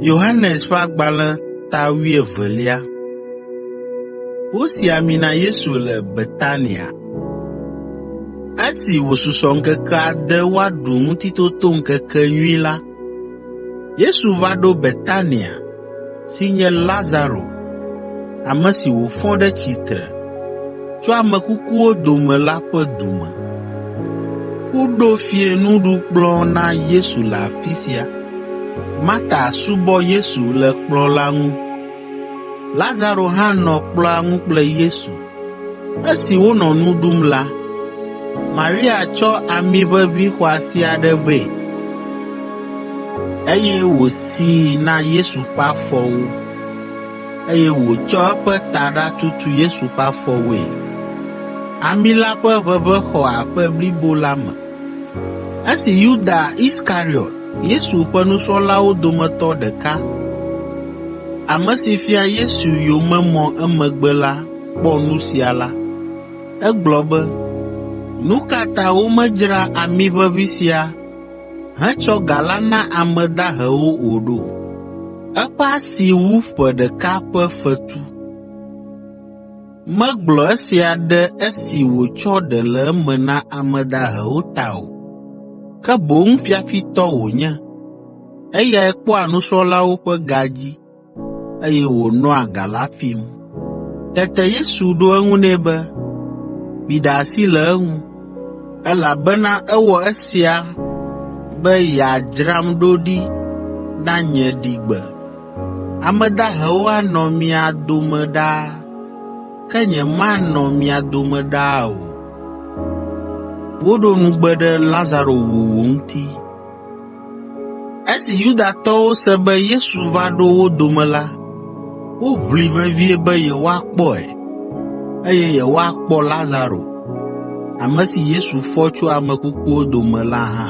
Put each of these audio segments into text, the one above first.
Yohanes ƒe agbalẽ ta wuievelia. Wosi ami na Yesu le Betania. Esi wòsusɔ ŋkeke ade woaɖu Ŋutitotoŋkekenyui la, Yesu va ɖo Betania si nye Lazaro, ame si wòfɔ ɖe tsitre tso ame kukuwo dome la ƒe du me. Woɖo fiẽnuɖukplɔ̃ na Yesu le afi sia. Marta subɔ Yesu le kplɔ̃ la ŋu. Lazaro hã nɔ kplɔ̃a ŋu kple Yesu. Esi wonɔ nu ɖum la, Maria tsɔ amiʋeʋĩ xɔasi aɖe vɛ, eye wòsii na Yesu ƒe afɔwo, eye wòtsɔ eƒe taɖa tutu Yesu ƒe afɔwoe. Ami la ƒe ʋeʋẽ xɔ aƒe blibo la me. Esi Yuda Iskariɔt, Yesu ƒe nusrɔ̃lawo dometɔ ɖeka, ame si fia Yesu yomemɔ emegbe la kpɔ nu sia la, egblɔ be, “Nu ka ta womedzra amiʋeʋĩ sia hetsɔ ga la na ame dahewo o ɖo? Eƒe asi wu ƒe ɖeka ƒe fetu.” Megblɔ esia ɖe esi wòtsɔ ɖe le eme na ame dahewo ta o, ke boŋ fiafitɔ wònye. Eyae kpɔa nusrɔ̃lawo ƒe ga dzi, eye wònɔa ga la fim. Tete Yesu ɖo eŋu nɛ be, “Miɖe asi le eŋu, elabena ewɔ esia be yeadzram ɖo ɖi na nye ɖigbe. Ame dahewo anɔ mia dome ɖaa, ke nyemanɔ mia dome ɖaa o.” Woɖo nugbe ɖe Lazaro wuwu ŋuti. Esi Yudatɔwo se be Yesu va ɖo wo dome la, woʋli vevie be yewoakpɔe, eye yewoakpɔ Lazaro, ame si Yesu fɔ tso ame kukuwo dome la hã.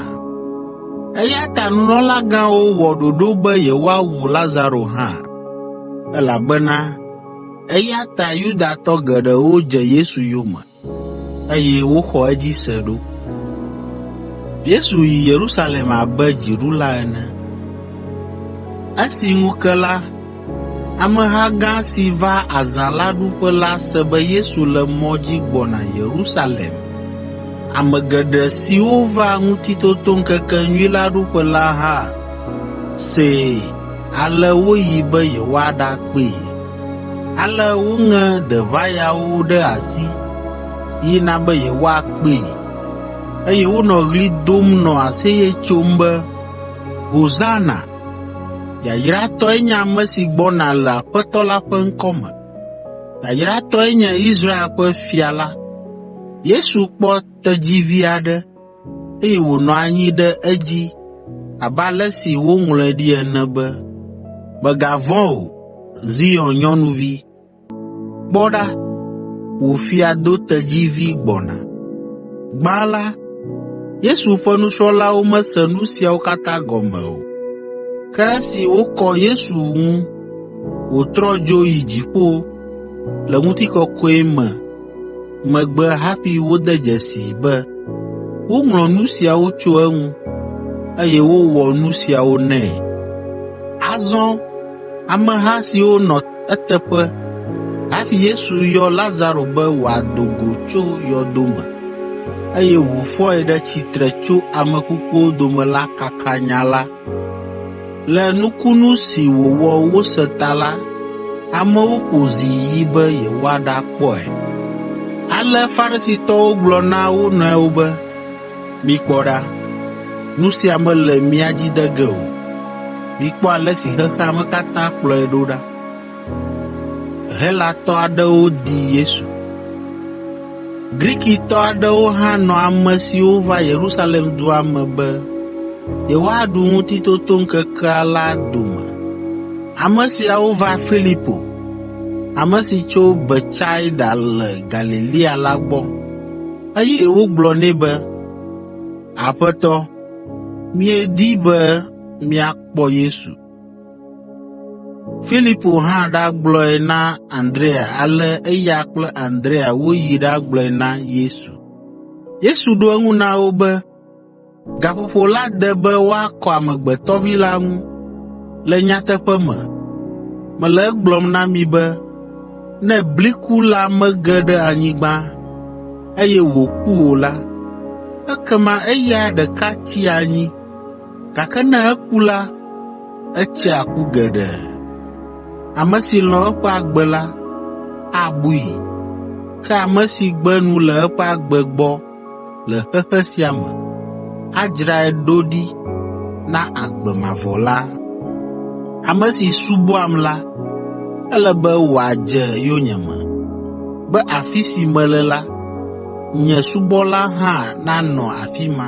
Eya ta nunɔlagãwo wɔ ɖoɖo be yewoawu Lazaro hã, elabena eya ta Yudatɔ geɖewo dze Yesu yome, eye woxɔ edzi se ɖo. Yesu yi Yerusalem abe dziɖula ene. Esi ŋu ke la, ameha gã si va azã la ɖuƒe la se be Yesu le mɔ dzi gbɔna Yerusalem. Ame geɖe siwo va Ŋutitotoŋkekenyui la ɖuƒe la hã see ale woyi be yewoaɖakpee. Ale woŋe deʋayawo ɖe asi yina be yewoakpee, eye wonɔ ɣli dom nɔ aseye tsom be, “Hosana!” Yayratɔe nye ame si gbɔna le Aƒetɔ la ƒe ŋkɔ me. Yayratɔe nye Israel ƒe fia la. Yesu kpɔ tedzivi aɖe, eye wònɔ anyi ɖe edzi abe ale si woŋlɔe ɖi ene be, “Mègavɔ̃ o, Zion nyɔnuvi. Kpɔ ɖa, wò fia do tedzivi gbɔna.” Gbã la, Yesu ƒe nusrɔ̃lawo mese nu siawo katã gɔme o. Ke esi wokɔ Yesu ŋu wòtrɔ dzo yi dziƒo le ŋutikɔkɔe me megbe hafi wode dzesii be woŋlɔ nu siawo tso eŋu, eye wowɔ nu siawo nɛ. Azɔ ameha siwo nɔ eteƒe hafi Yesu yɔ Lazaro be wòado go tso yɔdo me, eye wòfɔe ɖe tsitre tso ame kukuwo dome la kaka nya la. Le nukunu si wòwɔ wose ta la, amewo ƒo zi yi be yewoaɖakpɔe. Ale Farisitɔwo gblɔ na wo nɔewo be, “Mikpɔ ɖa, nu sia mele mía dzi de ge o. Mikpɔ ale si xexea me katã kplɔe ɖo ɖa.” Helatɔ aɖewo di Yesu. Grikitɔ aɖewo hã nɔ ame siwo va Yerusalem dua me be yewoaɖu Ŋutitotoŋkekea la dome. Ame siawo va Filipo, ame si tso Betsaida le Galilea la gbɔ, eye wogblɔ nɛ be, “Aƒetɔ, míedi be míakpɔ Yesu.” Filipo hã ɖagblɔe na Andrea ale eya kple Andrea woyi ɖagblɔe na Yesu. Yesu ɖo eŋu na wo be, “Gaƒoƒo la de be woakɔ Amegbetɔ Vi la ŋu. Le nyateƒe me, mele egblɔm na mi be ne bliku la mege ɖe anyigba, eye wòku o la, ekema eya ɖeka tsia anyi, gake ne eku la, etsea ku geɖe. Ame si lɔ̃ eƒe agbe la, abui, ke ame si gbe nu le eƒe agbe gbɔ le xexe sia me, adzrae ɖo ɖi na agbe mavɔ la. Ame si subɔam la, ele be wòadze yonyeme, be afi si mele la, nye subɔla hã nanɔ afi ma.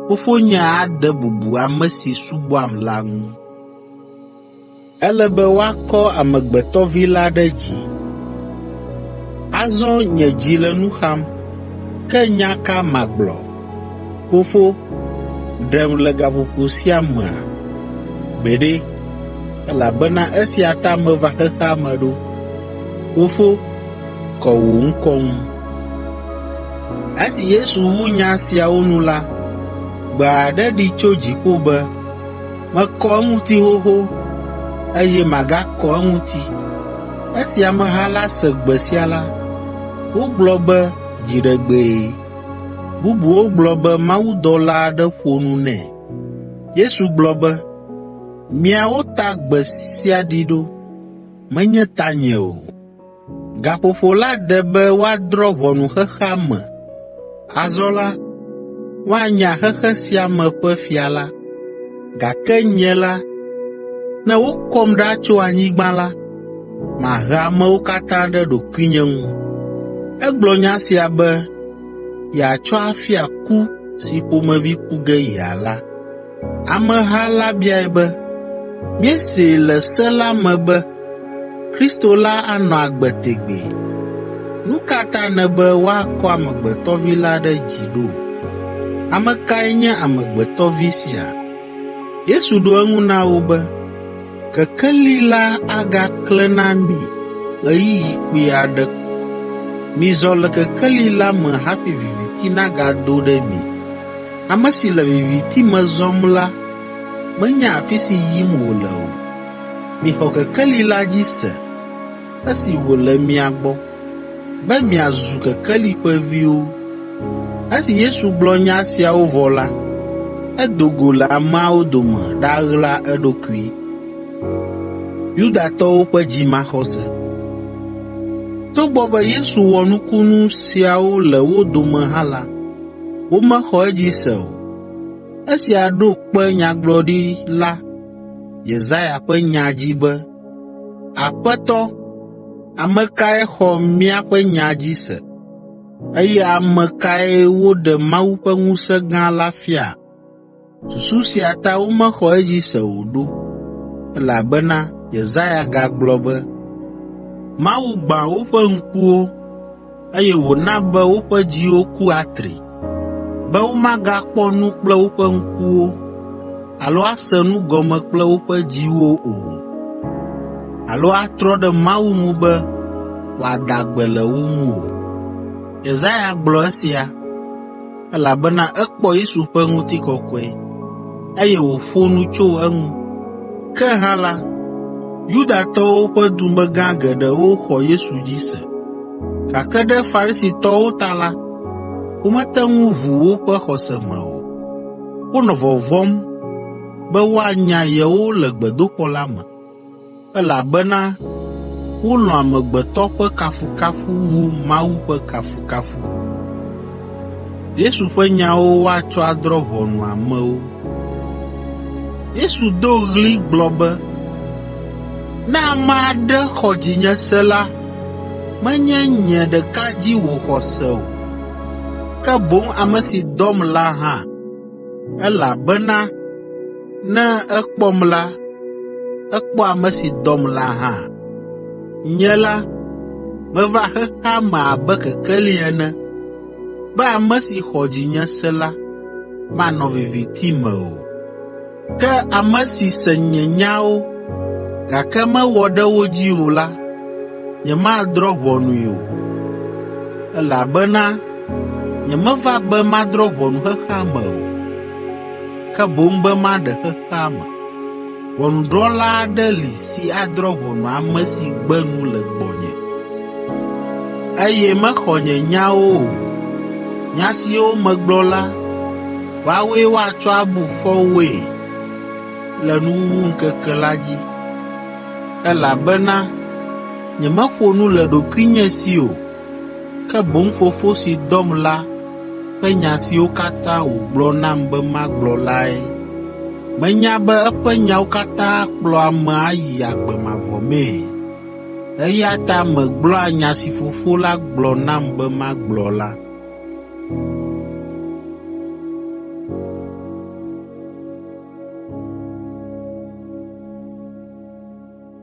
Fofonye ade bubu ame si subɔam la ŋu. Ele be woakɔ Amegbetɔ Vi la ɖe dzi. Azɔ nye dzi le nu xam, ke nya ka magblɔ? Fofo, ɖem le gaƒoƒo sia mea? Gbeɖe, elabena esia ta meva xexea me ɖo. Fofo, kɔ wò ŋkɔ ŋu.” Esi Yesu wu nya siawo nu la, gbe aɖe ɖi tso dziƒo be, “Mekɔ eŋuti xoxo, eye magakɔ eŋuti.” Esi ameha la se gbe sia la, wogblɔ be dziɖegbee. Bubuwo gblɔ be mawudɔla aɖe ƒo nu nɛ. Yesu gblɔ be, “Miawo ta gbe sia ɖi ɖo, menye tanye o. Gaƒoƒo la de be woadrɔ̃ ʋɔnu xexea me. Azɔ la, woanya xexe sia me ƒe fia la. Gake nye la, ne wokɔm ɖa tso anyigba la, mahe amewo katã ɖe ɖokuinye ŋu.” Egblɔ nya sia be yeatsɔ afia ku si ƒomevi ku ge yeala. Ameha la biae be, “Míesee le se la me be Kristo la anɔ agbe tegbee. Nu ka ta nèbe woakɔ Amegbetɔ Vi la ɖe dzi ɖo? Ame kae nye Amegbetɔ Vi sia?” Yesu ɖo eŋu na wo be, “Kekeli la agaklẽ na mi ɣeyiɣi kpui aɖe. Mizɔ le kekeli la me hafi viviti nagado ɖe mi. Ame si le viviti me zɔm la menya afi si yim wòle o. Mixɔ kekeli la dzi se esi wòle mia gbɔ, be miazu kekeli ƒe viwo.” Esi Yesu gblɔ nya siawo vɔ la, edo go le ameawo dome ɖaɣla eɖokui. Togbɔ be Yesu wɔ nukunu siawo le wo dome hã la, womexɔ edzi se o. Esia ɖo kpe nyagblɔɖila Yesaya ƒe nya dzi be, “Aƒetɔ, ame kae xɔ míaƒe nya dzi se, eye ame kae woɖe Mawu ƒe ŋusẽ gã la fia?” Susu sia ta womexɔ edzi se o ɖo, elabena Yesaya gagblɔ be, “Mawu gbã woƒe ŋkuwo, eye wòna be woƒe dziwo ku atri, be womagakpɔ nu kple woƒe ŋkuwo alo ase nu gɔme kple woƒe dziwo o, alo atrɔ ɖe Mawu ŋu be wòada gbe le wo ŋu o.” Yesaya gblɔ esia, elabena ekpɔ Yesu ƒe ŋutikɔkɔe, eye wòƒo nu tso eŋu. Ke hã la, Yudatɔwo ƒe dumegã geɖewo xɔ Yesu dzi se, gake ɖe Farisitɔwo ta la, womete ŋu ʋu woƒe xɔse me o. Wonɔ vɔvɔ̃m be woanya yewo le gbedoxɔ la me, elabena wolɔ̃ amegbetɔ ƒe kafukafu wu Mawu ƒe kafukafu. Yesu do ɣli gblɔ be, “Ne ame aɖe xɔ dzinye se la, menye nye ɖeka dzi wòxɔ se o, ke boŋ ame si dɔm la hã, elabena ne ekpɔm la, ekpɔ ame si dɔm la hã. Nye la, meva xexea me abe kekeli ene, be ame si xɔ dzinye se la manɔ viviti me o. Ke ame si se nye nyawo, gake mewɔ ɖe wo dzi o la, nyemadrɔ̃ ʋɔnui o, elabena nyemeva be madrɔ̃ ʋɔnu xexea me o, ke boŋ be maɖe xexea me. Ʋɔnudrɔ̃la aɖe li si adrɔ̃ ʋɔnu ame si gbe nu le gbɔnye, eye mexɔ nye nyawo o. Nya siwo megblɔ la, woawoe woatsɔ abu fɔ woe le nuwuwuŋkeke la dzi, elabena nyemeƒo nu le ɖokuinye si o, ke boŋ Fofo si dɔm la ƒe nya siwo katã wògblɔ nam be magblɔ lae. Menya be eƒe nyawo katã akplɔ ame ayi agbe mavɔ mee. Eya ta megblɔa nya si Fofo la gblɔ nam be magblɔ la.”